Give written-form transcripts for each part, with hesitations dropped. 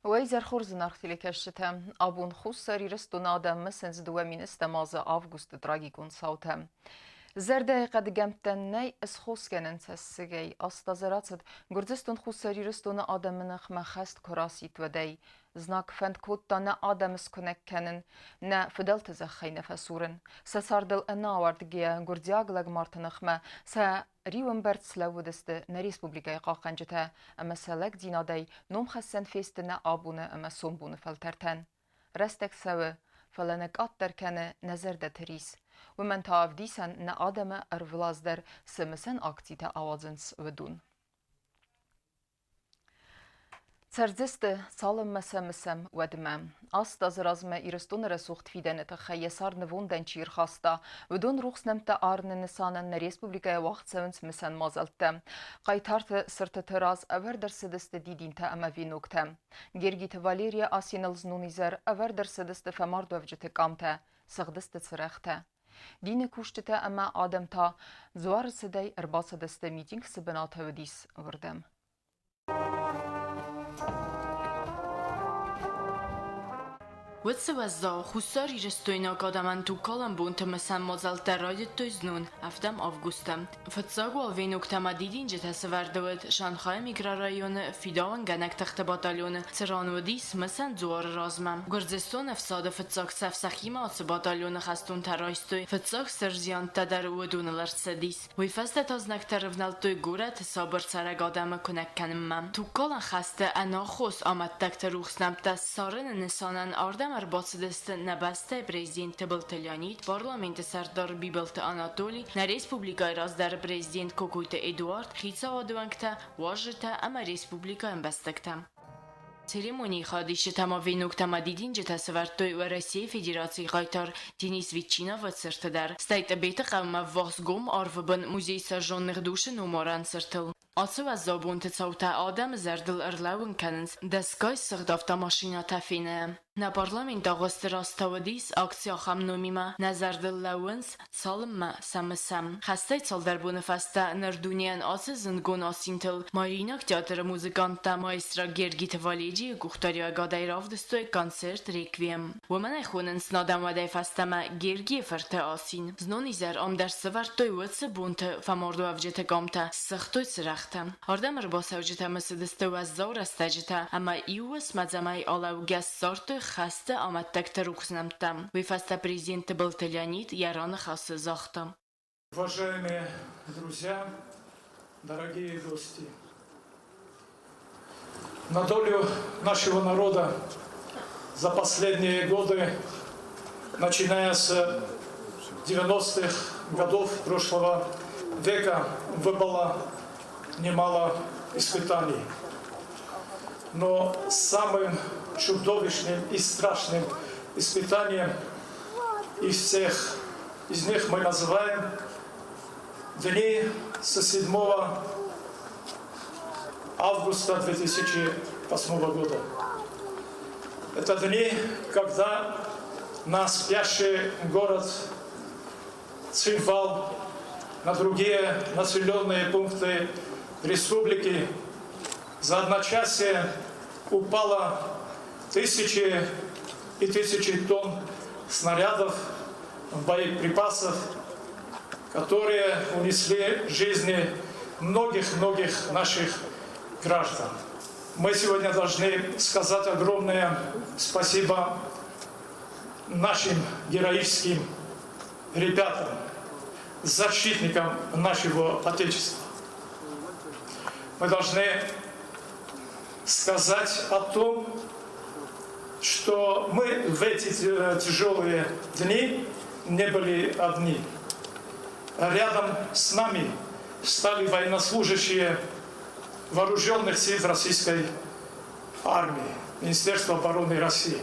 Уӕ изӕр хорз, зынаргъ телекӕсджытӕ! Абон Хуссар Ирыстоны адӕм мысынц 2000 азы августы трагикон цаутӕ. Зӕрдӕйы хъӕдгӕмттӕн нӕй ысхосгӕнӕн цӕссыгӕй. Аст азы рацыд, Гуырдзыстон Хуссар Ирыстоны адӕмы ныхмӕ хӕст куы расидт, уӕдӕй. Знаг фӕнд кодта нӕ адӕмы скуынӕг кӕнын, нӕ фыдӕлты зӕххӕй нӕ фӕсурын. Сӕ цардыл ӕнӕауӕрдгӕйӕ гуырдзиаг лӕгмарты ныхмӕ сӕ риуӕмбӕрц слӕууыдысты нӕ республикӕйы хъахъхъӕнджытӕ ӕмӕ сӕ лӕгдзинадӕй номхӕссӕн фесты нӕ абоны ӕмӕ сомбоны фӕлтӕртӕн. Рӕстӕг цӕуы, фӕлӕ нӕ къаддӕр кӕны нӕ зӕрдӕты рис. Уымӕн та ӕвдисӕн нӕ адӕмы ӕрвылаз дӕр цы мысӕн акцитӕ ауадзынц, уыдон. Цӕрдзысты, цалынмӕ сӕ мысӕм, уӕдмӕ. Аст азы размӕ Ирыстоны рӕсугъд фидӕны тыххӕй йӕ цард нывондӕн чи рхаста, уыдон рухс нӕмттӕ арыны нысанӕн нӕ республикӕйы уагъд цӕуынц мысӕн мадзӕлттӕ. Хъайтарты цыртыты раз ӕвӕрд ӕрцыдысты дидинтӕ ӕмӕ веноктӕ. Гергиты Валерийы асиныл знон изӕр ӕвӕрд ӕрцыдысты фӕмардуӕвджыты къамтӕ, сыгъдысты цырӕгътӕ. Дины кусджытӕ ӕмӕ адӕм та дзуары цыдӕй ӕрбацыдысты митинг цы бынаты уыдис, уырдӕм. Уыцы уӕззау хуссарирыстойнаг адӕмӕн тугкалӕн бонты мысӕн мадзӕлттӕ райдыдтой знон, ӕвдӕм августы. Фыццаг уал веноктӕ ӕмӕ дидинджытӕ сӕвӕрдӕуыд Шанхайы микрорайоны фидауынгӕнӕг тыхты батальоны, цыран уыдис мысӕн дзуары размӕ. Гуырдзыстоны ӕфсады фыццаг цӕф сӕхимӕ ацы батальоны хӕстонтӕ райстой, фыццаг стыр зиӕнттӕ дӕр уыдоныл ӕрцыдис. Уый фӕстӕ та знӕгтӕ рывнӕлдтой горӕты сабыр цӕрӕг адӕмы куынӕг кӕнынмӕ. Тугкалӕн хӕсты ӕнаххос амӕттӕгты рухс нӕмттӕ ссарыны нысанӕн ардӕм ӕрбацыдысты нӕ бӕстӕйы президент Тыбылты Леонид, парламенты сӕрдар Бибылты Анатоли, нӕ республикӕйы раздӕры президент Кокойты Эдуард, хицауады уӕнгтӕ, уазджытӕ ӕмӕ республикӕйы ӕмбӕстӕгтӕ. Церемонийы хадисджытӕ ӕмӕ веноктӕ ӕмӕ дидинджытӕ сӕвӕрдтой Уӕрӕсейы Федерацийы хъайтар Денис Ветчиновы цырты дӕр, стӕй Тъбеты хъӕумӕ ввахс гом арвы бын музей Сожженных душ-ы номарӕн цыртыл. Ацы уӕззау бонты цаутӕ адӕмы зӕрдыл ӕрлӕууын кӕнынц дӕсгай сыгъд автомашинӕтӕ феныны. Нӕ парламент агъуысты раз та уыдис акци ахӕм номимӕ Нӕ зӕрдыл лӕууынц, цалынмӕ сӕ мысӕм. Хӕстӕй цалдӕр боны фӕстӕ ныр дунейӕн ацы зындгонд асинтыл Мариинаг театры музыканттӕ маэстро Гергиты Валерийы къухдариуӕгадӕй равдыстой концерт «Реквием». Уымӕн ӕй хонынц надӕм уӕдӕй фӕстӕмӕ Гергийы фырты асин. Знон изӕр ам дӕр сӕвӕрдтой уыцы бонты фӕмардуӕвджыты къамтӕ, ссыгътой цырӕгътӕ. Ардӕм ӕрбацӕуджытӕ мысыдысты уӕззау рӕстӕджытӕ ӕмӕ иу уысмӕдзӕмӕй алӕугӕ ссардтой хӕсты амӕттӕгты рухс нӕмттӕ. Уый фӕстӕ президент Тыбылты Леонид йӕ раныхасы загъта. Уважаемые друзья, дорогие гости, на долю нашего народа за последние годы, начиная с 90-х годов прошлого века, выпало немало испытаний. Но самым чудовищным и страшным испытанием из всех из них мы называем дни со 7 августа 2008 года. Это дни, когда на спящий город Цинвал, на другие населенные пункты республики за одночасье упало тысячи и тысячи тонн снарядов, боеприпасов, которые унесли жизни многих-многих наших граждан. Мы сегодня должны сказать огромное спасибо нашим героическим ребятам, защитникам нашего Отечества. Мы должны сказать о том, что мы в эти тяжелые дни не были одни. Рядом с нами стали военнослужащие вооруженных сил Российской армии, Министерства обороны России.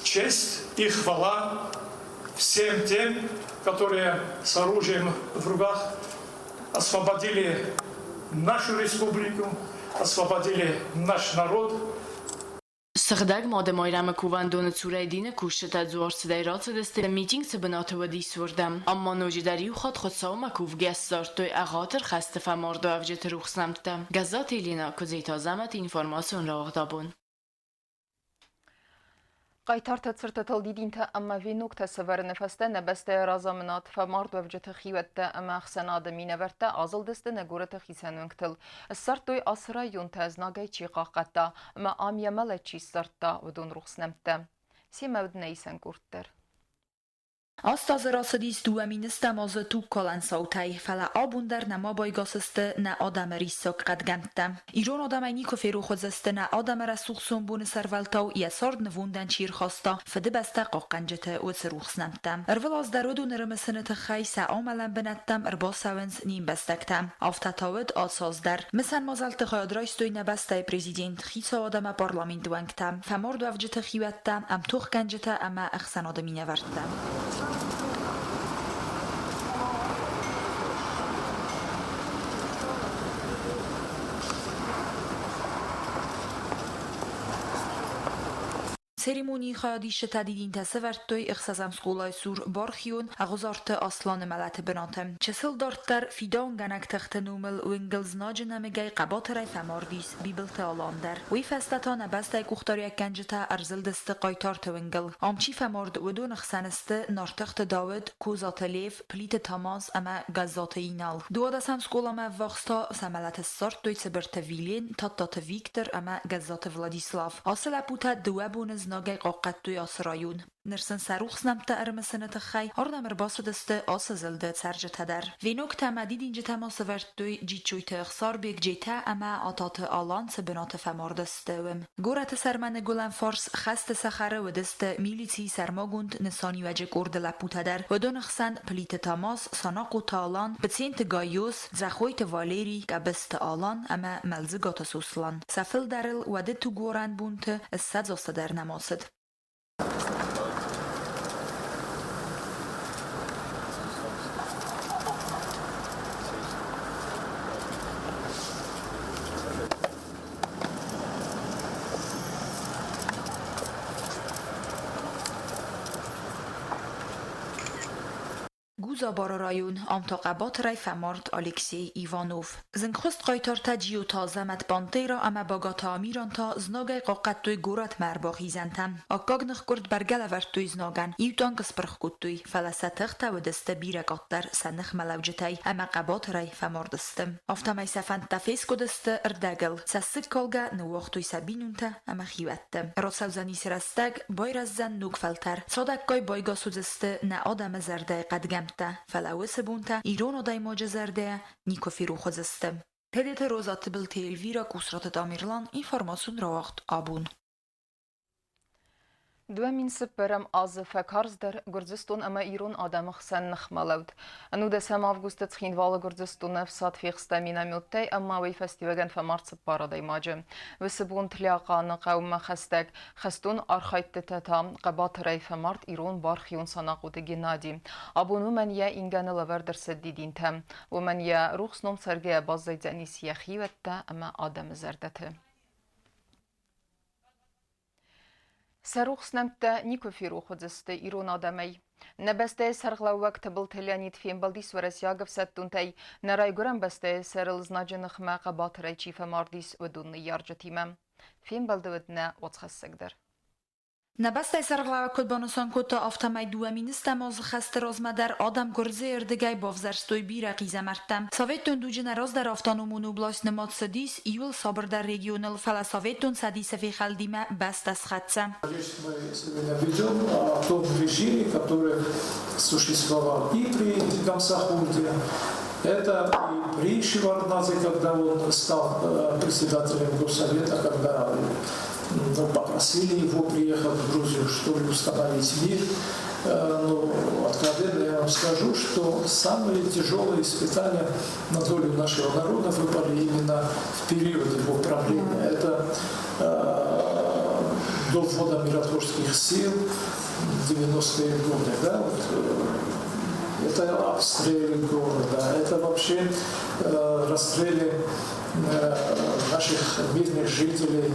Честь и хвала всем тем, которые с оружием в руках освободили нашу республику, освободили наш народ. Сыгъдӕг Мады Майрӕмы кувӕндоны цурӕй дины кусджытӕ дзуарцыдӕй рацыдысты, митинг цы бынаты уыдис, уырдӕм. Ам ма ноджыдӕр иу хатт Хуыцаумӕ кувгӕ ссардтой ӕгъатыр хӕсты фӕмардуӕвджыты рухс нӕмттӕ. Гӕззаты Еленӕ, Куыдзеты Азӕмӕт, информацион рауагъд абон. Хъайтартӕ цыртытыл дидинтӕ ӕмӕ веноктӕ сӕвӕрыны фӕстӕ нӕ бӕстӕйы разамынад фӕмардуӕвджыты хиуӕттӕ ӕмӕ ӕхсӕнады минӕвӕрттӕ азылдысты нӕ горӕты хицӕн уынгтыл. Ссардтой ацы районтӕ знагӕй чи хъахъхъӕдта ӕмӕ ам йӕ мӕлӕт чи ссардта, уыдон рухс нӕмттӕ. Семӕ уыд нӕ исӕн къорд дӕр. 8 азы рацыдис 2 010 азы тугкалӕн цаутӕй, фӕлӕ абон дӕр нӕма байгас сты нӕ адӕмы риссаг хъӕдгӕмттӕ. Ирон адӕмӕй никуы ферох уыдзысты нӕ адӕмы рӕсугъд сомбоны сӕрвӕлтау йӕ цард нывондӕн чи рхаста, Фыдыбӕстӕ хъахъхъӕнджыты уыцы рухс нӕмттӕ. Ӕрвылаз дӕр уыдоны рымысыны тыххӕй сӕ амӕлӕн бынӕттӕм ӕрбацӕуынц не мбӕстӕгтӕ. Афтӕ та уыд ацы аз дӕр. Мысӕн мадзӕлтты хайад райстой нӕ бӕстӕйы президент, хицауад ӕмӕ парламенты уӕнгтӕ, фӕмардуӕвджыты хиуӕттӕ, ӕмтохгӕнджытӕ ӕмӕ ӕхсӕнады минӕвӕрттӕ. Церемонийы хайадисджытӕ дидинтӕ сӕвӕрдтой ӕхсӕзӕм скъолайы цур бархион Ӕгъуызарты Асланы мӕлӕты бынаты. Чысыл дарддӕр фидауынгӕнӕг тыхты номыл уынгыл знаджы нӕмыгӕй хъӕбатырӕй фӕмардис Бибылты Алан дӕр. Уый фӕстӕ та нӕ бӕстӕйы къухдариуӕггӕнджытӕ ӕрзылдысты хъайтарты уынгыл. Ам чи фӕмард, уыдоны хсӕн сты Нартыхты Дауыт, Козаты Лев, Плиты Тамаз ӕмӕ Гӕззаты Инал. Дыууадӕсӕм скъоламӕ ӕввахс та сӕ мӕлӕты ссардтой Цыбырты Вилен, Тадтаты Виктор ӕмӕ Гӕззаты Владислав. Ацы лӕппутӕ дыууӕ боны знагӕй хъахъхъӕдтой ацы район. Ныр сын сӕ рухс нӕмттӕ ӕрымысыны тыххӕй ардӕм ӕрбацыдысты ацы зылды цӕрджытӕ дӕр. Веноктӕ ӕмӕ дидинджытӕ ма сӕвӕрдтой Джиччойты Ӕхсарбег, Джетӕ ӕмӕ Ататы Алан цы бынаты фӕмард сты, уым. Горӕты сӕрмӕ ныгуылӕн фарс хӕсты цӕхӕры уыдысты милицийы сӕрмагонд нысаниуӕджы къорды лӕппутӕ дӕр. Уыдоны хсӕн Плиты Тамаз, Санахъоты Алан, Быценты Гайоз, Дзӕхойты Валери, Къӕбысты Алан ӕмӕ Мӕлдзыгаты Сослан. Сӕ фылдӕрыл уӕды тугуарӕн бонты 20 азты дӕр нӕма цыд. Гузабары район, ам та хъӕбатырӕй фӕмард Алексей Иванов. Зынгхуыст хъайтартӕ Джиоты Азӕмӕт Пантера ӕмӕ Багаты Амиран та знагӕй хъахъхъӕдтой горӕтмӕ ӕрбахизӕнтӕ. Аккаг ныхкъуырд бӕргӕ лӕвӕрдтой знагӕн, иу танк спырх кодтой, фӕлӕ сӕ тыхтӕ уыдысты бирӕ къаддӕр сӕ ныхмӕлӕуджытӕй ӕмӕ хъӕбатырӕй фӕмард сты. Афтӕмӕй сӕ фӕндтӕ фескъуыдысты ӕрдӕгыл, цӕссыгкалгӕ ныууагътой сӕ бинонтӕ ӕмӕ хиуӕтты. Рацӕудзӕнис рӕстӕг, байрӕздзӕн ног фӕлтӕр, цадӕггай байгас уыдзысты нӕ адӕмы зӕрдӕйы хъӕдгӕмттӕ, фӕлӕ уыцы бонтӕ ирон адӕймаджы зӕрдӕйӕ никуы ферох уыдзысты. Тедеты Роза Тыбылты Эльвира, Къусраты Тамерлан, информацион рауагъд абон. 2004 азы фӕкарздӕр Гуырдзыстон ӕмӕ ирон адӕмы хсӕн ныхмӕлӕуд. 19 августы Цхинвалы Гуырдзыстоны ӕфсад фехста минометтӕй ӕмӕ уый фӕстиуӕгӕн фӕмард цыппар адӕймаджы. Уыцы бон Тлиахъаны хъӕумӕ хӕстӕг хӕстон архӕйдтытӕ та хъӕбатырӕй фӕмард ирон бархион Санахъоты Геннади. Абон уымӕн йӕ ингӕны лӕвӕрд ӕрцыд дидинтӕ. Уымӕн йӕ рухс ном цӕргӕйӕ баззайдзӕнис йӕ хиуӕттӕ ӕмӕ адӕмы зӕрдӕты. Сӕ рухс нӕмттӕ никуы ферох уыдзысты ирон адӕмӕй. Нӕ бӕстӕйы сӕргълӕууӕг Тыбылты Леонид фембӕлдис уӕрӕсейаг ӕфсӕддонтӕй, нӕ райгуырӕн бӕстӕйы сӕрыл знаджы ныхмӕ хъӕбатырӕй чи фӕмардис, уыдон ныййарджытимӕ. Фембӕлды уыд нӕ уацхӕссӕг дӕр. Нӕ бӕстӕйы сӕргълӕууӕг куыд банысан кодта, афтӕмӕй 2000 азы хӕсты размӕ дӕр адӕм гуырдзыйы рдыгӕй бавзӕрстой бирӕ хъизӕмӕрттӕ. Советон дуджы нӕ раздӕр автономон область нымад цыдис иууыл сабырдӕр регионыл, фӕлӕ Советон Цӕдисы фехӕлдимӕ бӕстӕ схӕццӕ. Речь мы сегодня ведем о том режиме, который существовал и при Гамсахурде, это и при Шеварднадзе, когда он стал председателем Госсовета, когда ну, попросили его приехать в Грузию, чтобы установить мир. Ну, откровенно я вам скажу, что самые тяжелые испытания на долю нашего народа выпали именно в период его правления. Это до ввода миротворческих сил в 90-е годы. Да, вот, это обстрелы города, это вообще расстрелы наших мирных жителей.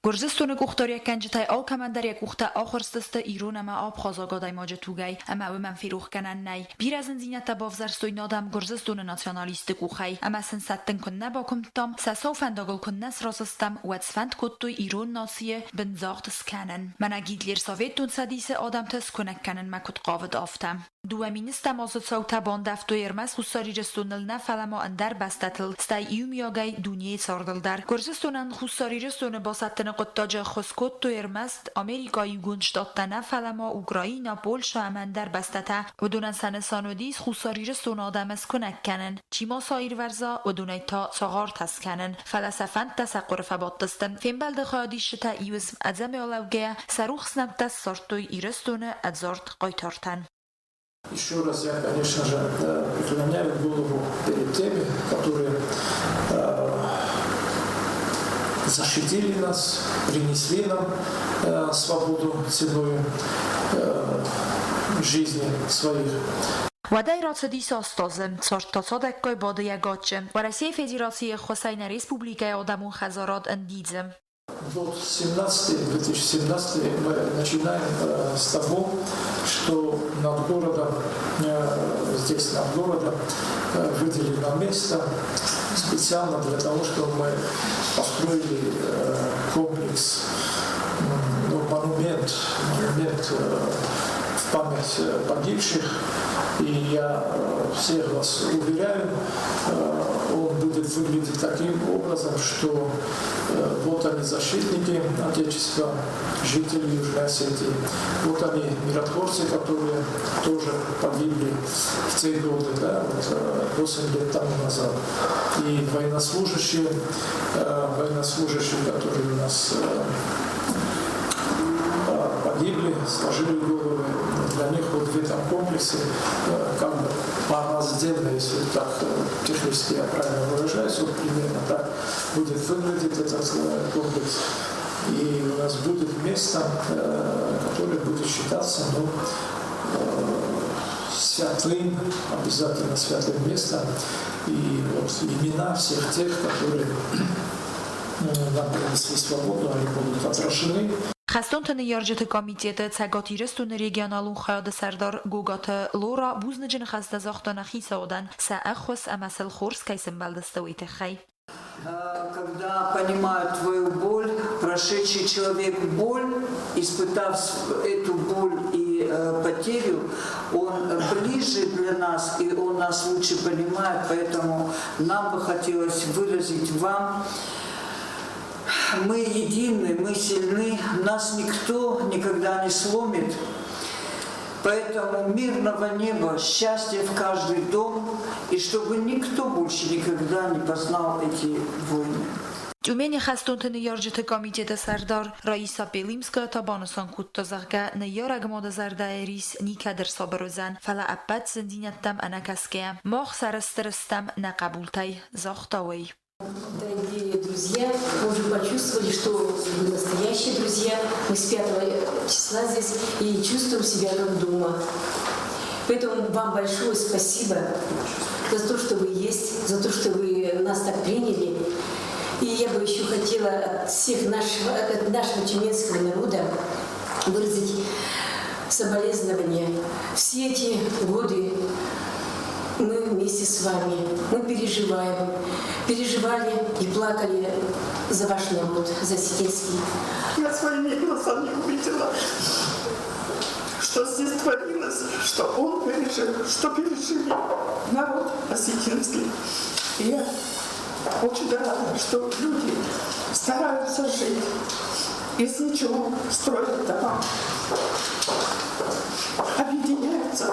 Гуырдзыстоны къухдариуӕггӕнджытӕй алкӕмӕн дӕр йӕ къухтӕ ахуырстысты ирон ӕмӕ абхазаг адӕймаджы тугӕй, ӕмӕ уымӕн ферохгӕнӕн нӕй. Бирӕ зындзинӕдтӕ бавзӕрстой нӕ адӕм Гуырдзыстоны националистты къухӕй, ӕмӕ сын сӕттын куыннӕ бакуымдтам, сӕ сау фӕндагыл куыннӕ сразы стӕм, уӕд сфӕнд кодтой ирон нацийы бындзагъд скӕнын. Мӕнӕ Гитлер Советон Цӕдисы адӕмты скуынӕг кӕнынмӕ куыд хъавыд, афтӕ. Дыууӕ мины азы цаутӕ бандӕвтой ӕрмӕст Хуссар Ирыстоныл нӕ, фӕлӕ ма ӕндӕр бӕстӕтыл, стӕй иумиагӕй дунейы цардыл дӕр. Гуырдзыстонӕн Хуссар Ирыстоны басӕттыны хъуыддаджы ӕххуыс кодтой ӕрмӕст Америкӕйы Иугонд Штаттӕ нӕ, фӕлӕ ма Украинӕ, Польшӕ ӕмӕ ӕндӕр бӕстӕтӕ. Уыдонӕн сӕ нысан уыдис Хуссар Ирыстоны адӕмы скуынӕг кӕнын. Чи ма сӕ ирвӕза, уыдонӕй та цагъартӕ скӕнын. Фӕлӕ сӕ фӕндтӕ сӕ хъуыры фӕбадтысты. Фембӕлды хайадисджытӕ иуысм ӕдзӕмӕй алӕугӕйӕ сӕ рухс нӕмттӕ ссардтой Ирыстоны ӕдзард хъайтартӕн. Еще раз я, конечно же, преклоняю голову перед теми, которые защитили нас, принесли нам свободу ценой жизни своих. Уӕдӕй рацыдис 8 азы, цард та цадӕггай бады йӕ гаччы. Уӕрӕсейы Федерацийы ӕххуысӕй нӕ республикӕйы адӕмон хӕдзарад ӕндидзы. Год 17, 2017 мы начинаем с того, что над городом, здесь над городом выделено место специально для того, чтобы мы построили комплекс, ну, монумент в память погибших. И я всех вас уверяю, он будет выглядеть таким образом, что вот они защитники Отечества, жители Южной Осетии, вот они миротворцы, которые тоже погибли в те годы, да, вот 8 лет тому назад. И военнослужащие, которые у нас погибли, сложили головы, для них вот в этом комплексе как бы пораздельно, если так технически я правильно выражаюсь, вот примерно так будет выглядеть этот комплекс. И у нас будет место, которое будет считаться, ну, святым, обязательно святым местом. И вот имена всех тех, которые нам принесли свободу, они будут отражены. Хӕстонты ныййарджыты комитеты Цӕгат Ирыстоны регионалон хайады сӕрдар Гогаты Лора бузныджы ныхӕстӕ загъта нӕ хицауадӕн сӕ ӕххуыс ӕмӕ сыл хорз кӕй сӕмбӕлдысты, уый тыххӕй. Когда понимают твою боль, прошедший человек боль, испытав эту боль и потерю, он ближе для нас, и он нас лучше понимает, поэтому нам бы хотелось выразить вам: мы едины, мы сильны, нас никто никогда не сломит. Поэтому мирного неба, счастья в каждый дом, и чтобы никто больше никогда не познал эти войны. Тюмени хӕстонты ныййарджыты комитеты сӕрдар Раиса Пелимская та банысан кодта, зӕгъгӕ, ныййарӕг мады зӕрдӕйы рис никӕд ӕрсабыр уыдзӕн, фӕлӕ ӕппӕт зындзинӕдтӕм ӕнӕкӕсгӕйӕ мах сӕрыстыр стӕм нӕ хъӕбултӕй, загъта уый. Дорогие друзья, мы уже почувствовали, что вы настоящие друзья. Мы с 5 числа здесь и чувствуем себя как дома. Поэтому вам большое спасибо за то, что вы есть, за то, что вы нас так приняли. И я бы еще хотела от всех нашего, от нашего тюменского народа выразить соболезнования. Все эти годы мы вместе с вами, мы переживаем, переживали и плакали за ваш народ, за осетинский. Я своими глазами увидела, что здесь творилось, что он пережил, что пережили народ осетинский. И я очень рада, что люди стараются жить, из ничего строят дома, объединяются.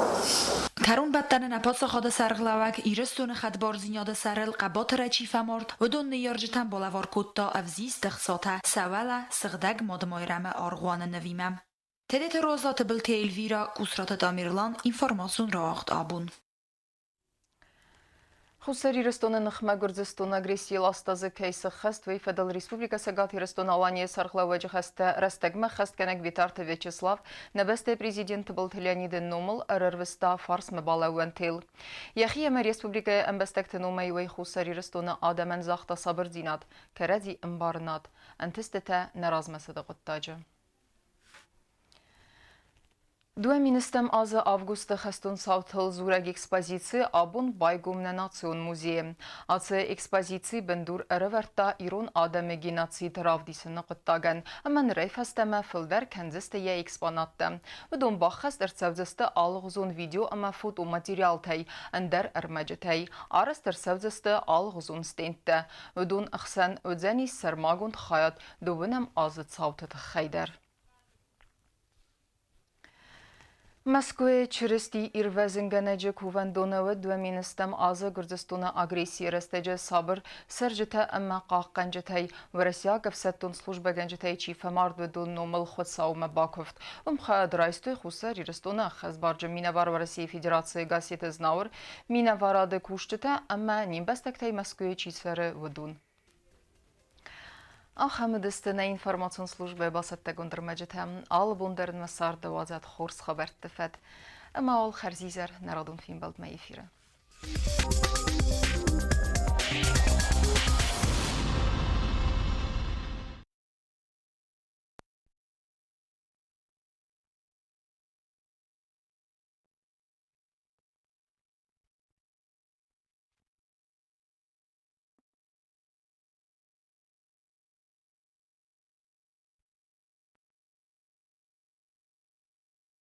Кӕронбӕттӕны нӕ паддзахады сӕргълӕууӕг Ирыстоны хӕдбардзинады сӕрыл хъӕбатырӕй чи фӕмард, уыдон ныййарджытӕн балӕвар кодта ӕвзист ӕхцатӕ сӕ уӕлӕ Сыгъдӕг Мадымайрӕмы аргъуаны нывимӕ. Тедеты Роза, Тыбылты Эльвира, Къусраты Тамерлан, информацион рауагъд абон. Хуссар Ирыстоны ныхмӕ Гуырдзыстоны агрессийыл 8 азы кӕй сыххӕст, уый фӕдыл Республикӕ Цӕгат Ирыстон-Аланийы сӕргълӕууӕджы хӕстӕ рӕстӕгмӕ ххӕстгӕнӕг Битарты Вячеслав нӕ бӕстӕйы президент Тыбылты Леониды номыл ӕрӕрвыста фарсмӕ балӕууӕн тел. Йӕхи ӕмӕ республикӕйы ӕмбӕстӕгты номӕй уый Хуссар Ирыстоны адӕмӕн загъта сабырдзинад, кӕрӕдзи ӕмбарынад, ӕнтыстытӕ нӕ размӕцыды хъуыддаджы. 2000 азы августы хӕстон цаутыл дзурӕг экспозици абон байгом нӕ национ музейы. Ацы экспозици бындур ӕрӕвӕрдта ирон адӕмы геноцид равдисыны хъуыддагӕн ӕмӕ нырӕй фӕстӕмӕ фылдӕр кӕндзысты йӕ экспонаттӕ. Уыдон баххӕст ӕрцӕудзысты алыгъуызон видео ӕмӕ фотоматериалтӕй, ӕндӕр ӕрмӕджытӕй. Арӕзт ӕрцӕудзысты алыгъуызон стендтӕ. Уыдон ӕхсӕн уыдзӕнис сӕрмагонд хайад дыууынӕм азы цауты тыххӕй дӕр. Мӕскуыйы Чырысти ирвӕзынгӕнӕджы кувӕндоны уыд 2000 азы Гуырдзыстоны агрессийы рӕстӕджы сабыр цӕрджытӕ ӕмӕ хъахъхъӕнджытӕй уӕрӕсейаг ӕфсӕддон службӕгӕнджытӕй чи фӕмард, уыдон номыл Хуыцаумӕ бакуывд. Уым хайад райстой Хуссар Ирыстоны ӕххӕстбарджын минӕвар Уӕрӕсейы Федерацийы Гассеты Знауыр, минӕварады кусджытӕ ӕмӕ не мбӕстӕгтӕй Мӕскуыйы чи цӕры, уыдон. Ахӕм уыдысты нӕ информацион службӕйы бацӕттӕгонд ӕрмӕджытӕ. Алы бон дӕр нӕ царды уадзӕд хорз хабӕртты фӕд. Ӕмӕ уал хӕрзизӕр нӕ радон фембӕлдмӕ эфиры.